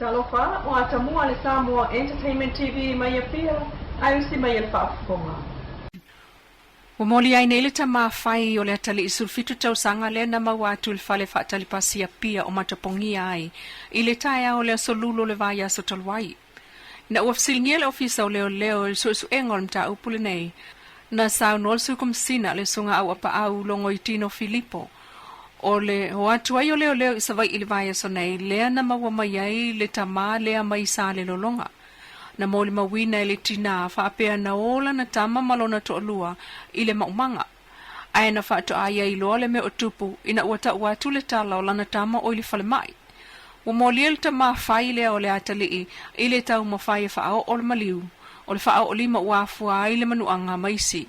Talofa, ua atamua le Samoa Entertainment TV mai Apia, ae usi mai e le faafofoga. Ua moli ai nei le tama fai o le atalii 17 tausaga lea na maua atu i le fale faatalipasi i Apia o matapogia ai i le taeao o le aso Lulu o le vaiaso talu ai. Ina ua fesiligia le Ofisa o Leoleo i le suesuega o le mataupu lenei, na saunoa le Sui Komesina le Susuga Auapaau Logoitino Filipo, o le o atu ai o leoleo i Savaii i le vaiaso nei lea na maua mai ai le tama lea mai Salelologa. Na molimauina e le tinā faapea na o lana tama ma lona toalua i le maumaga. Ae na faatoa ia iloa le mea o tupu ina ua tau atu le tala o lana tama o i le falemai. Ua molia le tama fai lea o le atalii i le taumafai e faaoo le maliu o le faaoolima ua afua ai le manuaga ma isi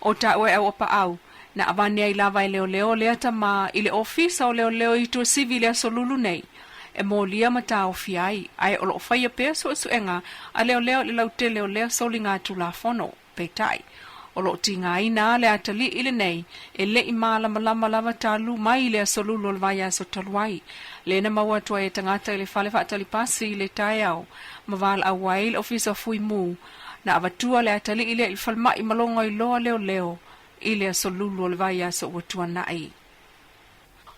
o taua e auapaau Na avane ai lava e leoleo lea tama i le ofisa o leoleo i Tuasivi i le aso Lulu nei, e molia ma taofia ai, ae o lo o faia pea suesuega a leoleo i le lautele o lea soliga Tulafono. Peitai, o lo o tigaina le atalii lenei e le i malamalama lava talu mai i le aso Lulu o le vaiaso talu ai, lea na maua atu ai e tagata i le fale faatalipasi i le taeao ma valaau ai le ofisa Fui Mu. Na avatua le atalii lea i le falemai ma logoiloa leoleo i le aso Lulu o le vaiaso ua tuanai.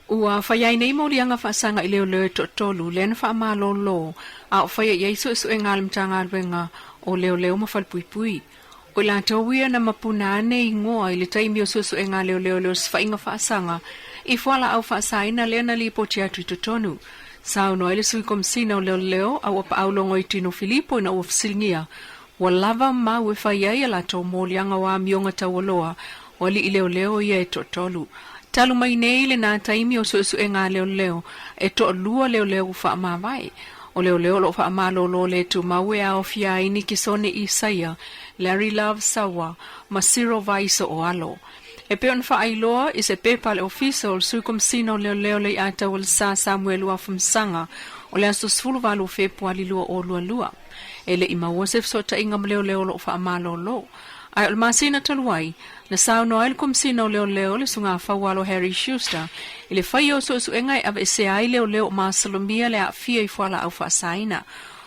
Ua fai ai nei moliaga faasaga i leoleo e toatolu lea na faamalolo a o faia i ai suesuega a le Matagaluega o Leoleo ma Falepuipui. O i latou ia na mapuna ane igoa i le taimi o suesuega a leoleo i le osofaiga faasaga i fualaau faasaina lea na lipoti atu i totonu. Saunoa ai le Sui Komesina o Leoleo Auapaau Logoitino Filipo ina ua fesiligia Ua lava mau e fai ai a latou moliaga o amioga taualoa o alii leoleo ia e toatolu. Talu mai nei lena taimi o suesuega a leoleo, e toalua leoleo ua faamavae. O leoleo o lo o faamalolo le tumau e aofia ai Nikisone Isaia, Larry Love Sawa ma Cyril Vaiso o Alo. E pei ona faailoa i se pepa a le Ofisa o le Sui Komesina o Leoleo Leiataua Lesa Samuel Luafumasaga o le aso 18 o Fepuali 2022. E le i maua se fesootaiga ma leoleo o lo o faamalolo. Ae o le masina talu ai, na saunoa ai le Komesina o Leoleo le Susuga Faualo Harry Schuster i le faia o suesuega e aveesea ai leoleo o masalomia le aafia i fualaau faasaina.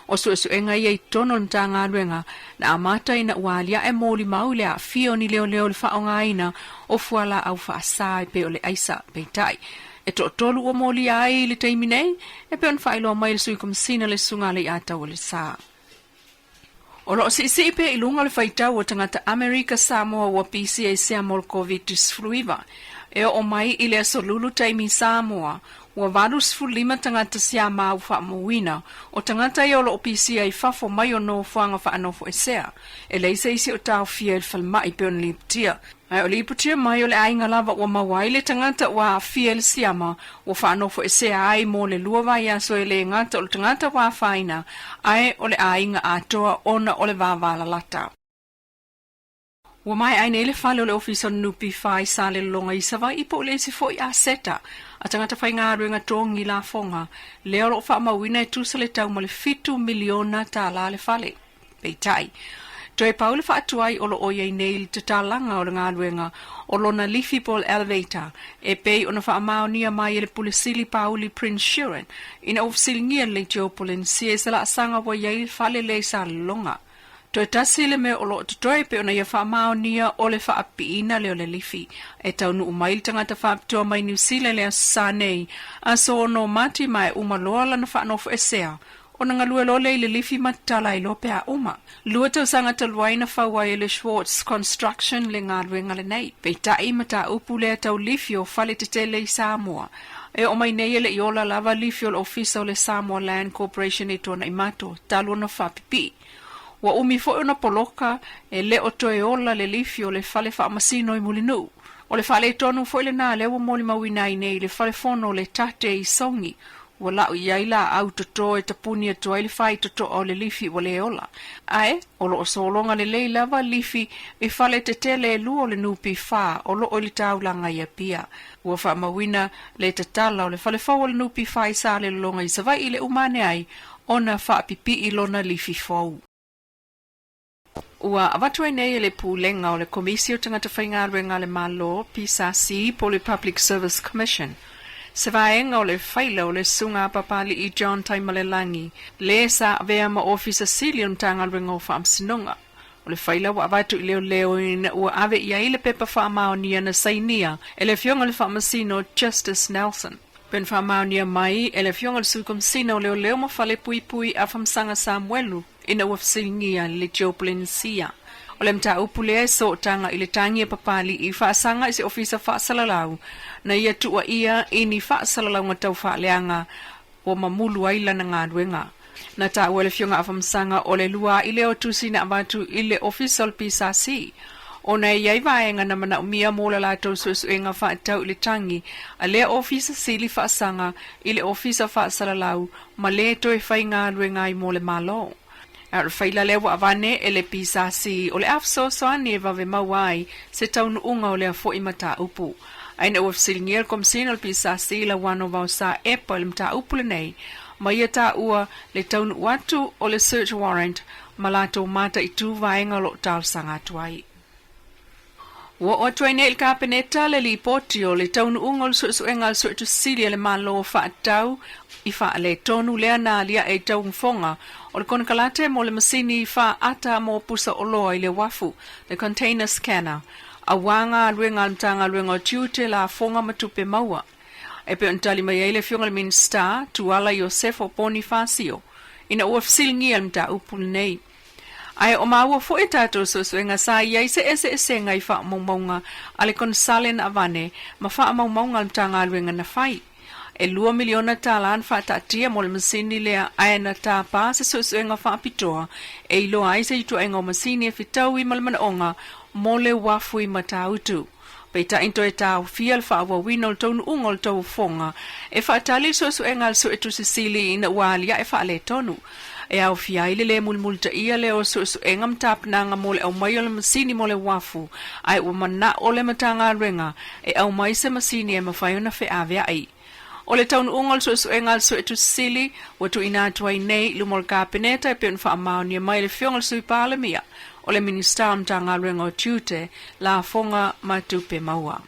O suesuega ia i totonu o le Matagaluega na amata ina ua aliae molimau i le aafia o ni leoleo i le faaaogaina o fualaau faasa e pei o le aisa. Peitai, E toatolu ua molia ai i le taimi nei, e pei ona faailoa mai e le Sui Komesina le Susuga Aleiatau Alesa. O lo o siisii pea i luga o le faitau o tagata Amerika Samoa ua pisia i sea mo le Koviti-19. E oo mai i le aso Lulu taimi i Samoa, ua 85 tagata siama ua faamauina, o tagata ia o lo o pisia i fafo mai o nofoaga faanofoesea. E leai se isi o taofia i le falemai pei ona lipotia. Ae o le iputia mai o le aiga lava ua maua ai le tagata ua aafia i le siama, ua faanofoesea ai mo le lua vaiaso e le gata o le tagata ua afaina, ae o le aiga atoa ona o le vavalalata. Ua maea ai nei le fale o le Ofisa o le NPF i Salelologa i Savaii po o le isi foi aseta a tagata faigaluega togi lafoga lea o lo o faamauina e tusa le tau ma le $7 miliona le fale. Peitai, toe pau le faatuai o lo o i ai nei le tatalaga o le galuega o lona lifi po o le elevator e pei ona faamaonia mai e le Pule Sili Pauli Prince Sheeran ina ua fesiligia le Leitio Polenisia i se laasaga ua i ai le fale lea i Salelologa. Toe tasi le mea o lo o totoe pei ona ia faamaonia o le faapipiina lea o le lifi. E taunuu mai le tagata faapitoa mai Niu Sila i le Aso Sa nei, aso 6 Mati ma e uma loa lana faanofoesea Ona galue loa lea i le lifi ma tatala ai loa pe a uma. Lua tausaga talu ai na fau ai e le Schwartz Construction le galuega lenei. Peitai, mataupu lea tau lifi o fale tetele i Samoa. E oo mai nei e le i ola lava lifi o le ofisa o le Samoa Land Corporation i Tuanaimato, talu ona faapipii. Ua umi foi ona poloka e le o toe ola le lifi o le fale faamasino i Mulinuu. O le faaletonu foi lena lea ua molimauina ai nei le fale fono o le Tate i Sogi, Ua lau i ai laau toto e tapuni atu ai le faitotoa o le lifi ua le ola. Ae, o lo o sologa lelei lava lifi i fale tetele e lua o le NPF o lo o i le taulaga i Apia. Ua faamauina le tatala o le fale fou o le NPF i Salelologa i Savaii i le uma ane ai ona faapipii lona lifi fou. Ua avatu ai nei e le Pulega o le Komisi o Tagata Faigaluega a le Malo, PSC, po o le Public Service Commission, Se vaega o le faila o le Susuga a Papali'i John Taimalelagi, le sa avea ma Ofisa Sili o le Matagaluega o Faamasinoga. O le faila ua avatu i leoleo ina ua ave i ai le pepa faamaonia na sainia e le Afioga i le Faamasino Justice Nelson. Pei ona faamaonia mai e le Afioga i le Sui Komesina o Leoleo ma Falepuipui Afamasaga Samuelu ina ua fesiligia le Joe Polenesia. O le mataupu lea e sootaga i le tagi a Papali'i faasaga i se ofisa faasalalau na ia tuuaia i ni faasalalauga tau faaleaga ua mamulu ai lana galuega. Na taua e le Afioga Afamasaga o le lua'i lea o tusi na avatu i le Ofisa o le PSC ona e i ai vaega na manaomia mo la latou suesuega faatatau i le tagi a lea Ofisa Sili faasaga i le Ofisa Faasalalau ma le toe faigaluega ai mo le Malo. A o le faila lea ua avane e le PSC o le a fesoasoani e vave maua ai se taunuuga o lea foi mataupu. A ina ua fesiligia le Komesina o le PSC i Lauano Vaosa Epa i le mataupu lenei, ma ia taua le taunuu atu o le search warrant ma latou mataitu vaega o lo o talosaga atu ai. Ua oo atu ai nei i le Kapeneta le lipoti o le taunuuga o le suesuega a le Suetusi Sili a le Malo faatatau i faaletonu lea na aliae i tauofoga o le konekarate mo le masini faaata mo pusa oloa i le uafu, the container scanner, aua galuega a le Matagaluega o Tiute, Lafoga ma Tupe Maua. E pei ona tali mai ai le Afioga i le Minisita, Tuala Iosefo Ponifasio, ina ua fesiligia le mataupu lenei. Ae o maua foi tatou suesuega sa i ai se eseesega i faamaumauga a le Konesale na avane ma faamaumauga a le Matagaluega na fai. E $2 miliona na faataatia mo le masini lea ae na tapa se suesuega faapitoa e iloa ai se ituaiga o masini e fetaui ma le manaoga mo le uafu i Matautu. Peitai na toe taofia le faaauauina o le taunuuga o le tauofoga e faatali le suesuega a le Suetusi Sili ina ua aliae faaletonu. E aofia ai le le mulimulitaia lea o suesuega ma tapenaga mo le aumai o le masini mo le uafu, ae ua mana'o le Matagaluega e aumai se masini e mafai ona feaveai. O le taunuuga o le suesuega a le Suetusi Sili ua tuuina atu ai nei i luma o le Kapeneta e pei ona faamaonia mai e le Afioga i le Sui Palemia, o le Minisita o le Matagaluega o Tiute, Lafoga ma Tupe Maua.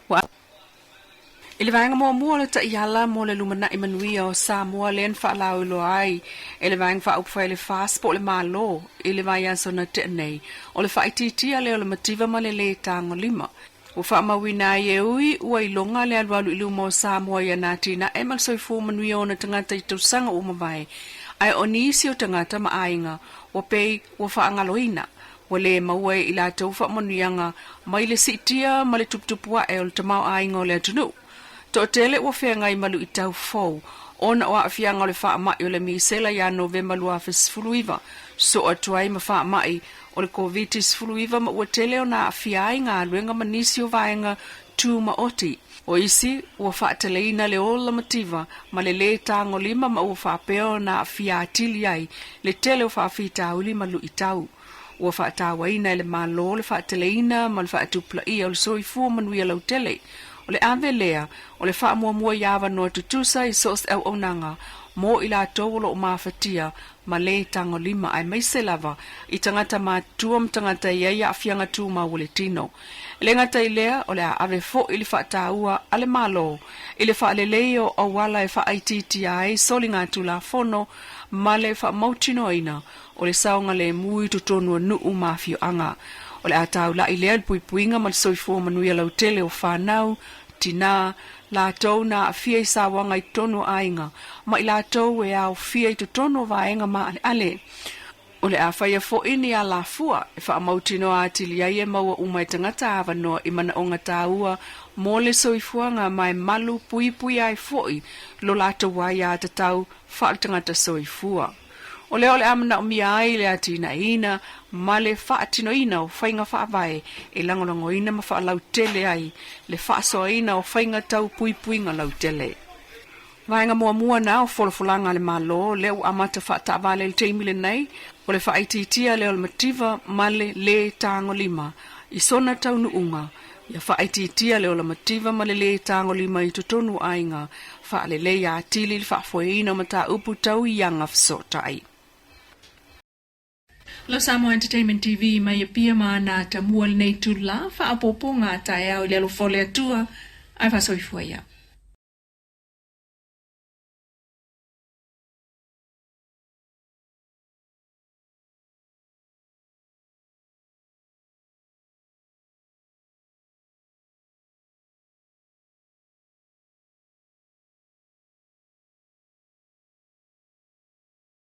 Ua I le vaega muamua o le taiala mo le lumanai manuia o Samoa lea na faalauiloa ai e le Vaega Faaupufai a le FAST po o le Malo i le vaiaso na tea nei, o le faaitiitia lea o le mativa ma le lē tagolima. Ua faamauina ai e ui ua iloga le alualu i luma o Samoa i ana atinae ma le soifua manuia o ona tagata i tausaga ua mavae, ae o nisi o tagata ma aiga ua pei ua faagaloina, ua lē maua e i latou faamanuiaga mai le siitia ma le tuputupu ae o le tamaoaiga o le atunuu. Toatele ua feagai ma luitau fou ona o aafiaga o le faamai o le misela ia Novema 2019, soo atu ai ma faamai o le Koviti-19 ma ua tele ona aafia ai galuega ma nisi o vaega tumaoti. O isi ua faateleina le ola mativa ma le lē tagolima ma ua faapea ona aafia atili ai le tele o faafitauli ma luitau. Ua faatauaina e le Malo le faateleina ma le faatupulaia o le soifua manuia lautele. O le ave lea o le faamuamua i avanoa tutusa i so o se auaunaga mo i latou o lo o mafatia ma lē tagolima aemaise lava i tagata matutua ma tagata e i ai aafiaga tumau o le tino. E le gata i lea, o le a ave foi le faataua a le Malo i le faalelei o auala e faaitiitia ai soligatulafono ma le faamautinoaina o le saogalemu i totonu o nuu ma afioaga. O le a taula'i lea i le puipuiga ma le soifua manuia lautele o fanau, tinā, latou na aafia i sauaga i totonu o aiga, ma i latou e aofia i totonu o vaega maaleale. O le a faia foi ni alafua e faamautinoa atili ai e maua uma e tagata avanoa i manaoga taua mo le soifuaga ma e malu puipui ai foi lo latou aiatatau faaletagata soifua. O lea o le a manaomia ai le atinaeina ma le faatinoina o faiga faavae e lagolagoina ma faalautele ai le faasoaina o faiga tau puipuiga lautele. Vaega muamua na o folafolaga a le Malo lea ua amata faataavale i le taimi lenei, o le faaitiitia lea o le mativa ma le lē tagolima i sona taunuuga, ia faaitiitia le ola mativa ma le lē tagolima i totonu o aiga, faaleleia atili le faafoeina o mataupu tau i aga fesootai. Lo Samoa Entertainment TV mai Apia ma ana tamua lenei itula, faaopoopo taeao i le alofa o le Atua. Ae faasoifua ia.